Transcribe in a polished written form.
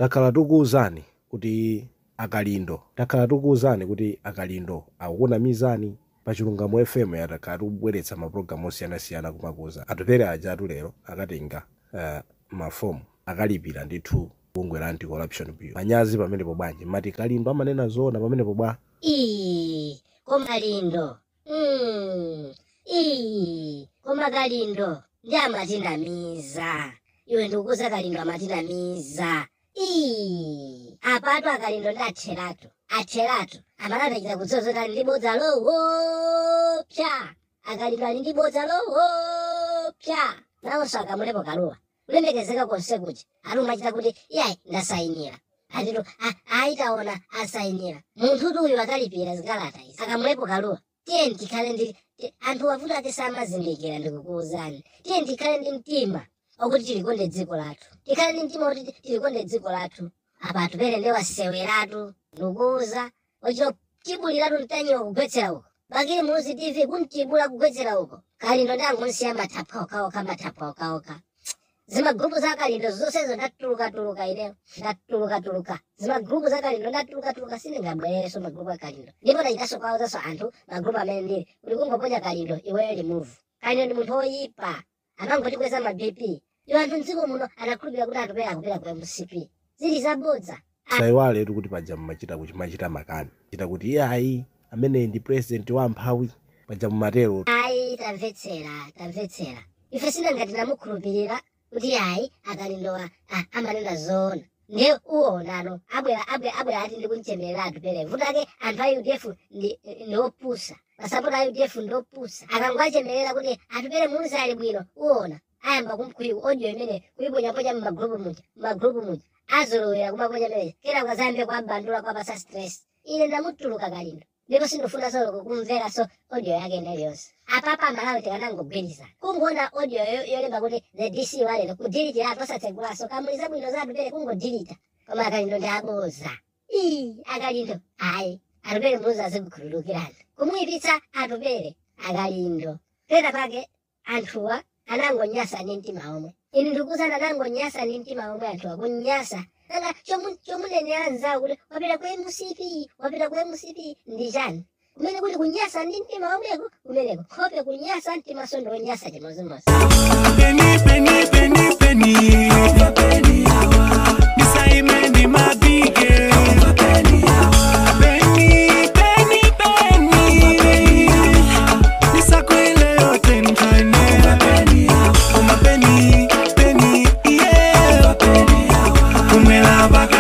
Takhala tikuwuzani kuti Akalindo, takhala tikuwuzani kuti Akalindo akukunamizani. Pa Chilungamo FM yatakhala tikubweretsa mapulogalamu osiyanasiyana kumakuza Atupere aja atulero akatenga mafomu, akalipira ndithu bungwe la Anti-Corruption Bureau. Manyazi pamenepo bwanji? Mati Kalindo amanena zoona pamenepo bwa? Ii, koma Lindo. Ii, koma Kalindo ndi amatinamiza. Iwe ndikukuza, Kalindo amatinamiza. Ii, apatu Akalindo ndi atheratu, atheratu. Amalapechita kudzozota ndi bodza lowopsa. Akalindo ali ndi bodza lowopsa. Nawonso akamulepo kaluwa kulembekezeka konse kuja ali umachita kuti iyayi, ndasayinira atitu ayitaona asayinira. Munthu uyu akalipira zikalata izi. Akamulepo kaluwa, tiye tikhale ndi anthu avuto ati samazindikira. Ndikukuwuzani, tiye tikhale ndi mtima okuti tilikonde dziko lathu, tikhale ndi mtima okuti tilikonde dziko lathu. Apa Atupere ndi waseweratu, ndikukuwuza, ochita chibuliratu Mtanyiwa kugwetsera uko, Bakili Muluzi TV kumtibula kugwetsera uko. Kalindo ndangonsiya mathapwa okhaokha, mathapwa okhaokha. Zimagrupu za Kalindo zonsezo ndatuluka-tuluka ineyo, ndatuluka-tuluka zimagrupu za Kalindo, ndatuluka-tuluka. Sindingabwerereso magrupu a Kalindo, ndipo ndachitanso kwawuzanso anthu magrupu amene ndili kuti kungoponya Kalindo iweyo remove. Kalindo ndi munthu woyipa, amangotikweza ma BP. Iwo anthu mdziko muno anakhulupirira kuti Atupere akupita ku MCP, zili zabodza. Sayiwaletu kuti paja mmachita kuti machita makani chita kuti iyayi, amene ndi president wa amphawi, paja mumatero. Ayi, tamvetsera, tamvetsera. Ife sinangati namukhulupirira kuti ayi, Akalindowa amanena zoona. Ndiye uonano abwera, abwera, abwera ati ndikunchemerera Atupere. Vuto ake anthu a UDF ndi opusa, masapota a UDF ndi opusa. Akangoachemerera kuti Atupere Muluzi ali bwino, uona ayamba kumkhuyi audio imene kuiponyaponya mmagrupu muja, mmagrupu muja azolowera kumaponya mene, kena ukazayambe kuabandula kwapasa stress. Ine ndamutuluka Kalindo, ndipo sindifuna solo kumvera so audio yake iliyonse. Apapa Malawi tikanangogwirizana kungoona audio yolemba kuti "The DC walero", kudilitiratu, osatsegulaso kamuliza bwino za Atupere, kungodilita. Koma Akalindo ndi aboza. Ii, Akalindo ayi, Atupere Muluzi azikukhululukirani kumuyipitsa Atupere. Akalindo pena pake anthuwa anangonyasa ndi mtima omwe. Ine ndikuzana, anangonyasa ndi mtima omwe anthuwa, kunyasa. Nanga chomunenera anzawo kuti wapita ku MCP, wapita ku MCP ndi chani? Kumene kuli kunyasa ndi mtima omweko kumeneko, nkhope kunyasa, mtima so ndiwonyasa chimodzimodzi. Penny, penny, penny, penny. Nisaime ni mabige. Penny, penny, penny. Nisakwele yote nkaine. Uma penny, penny, yeah. Kumwela baka.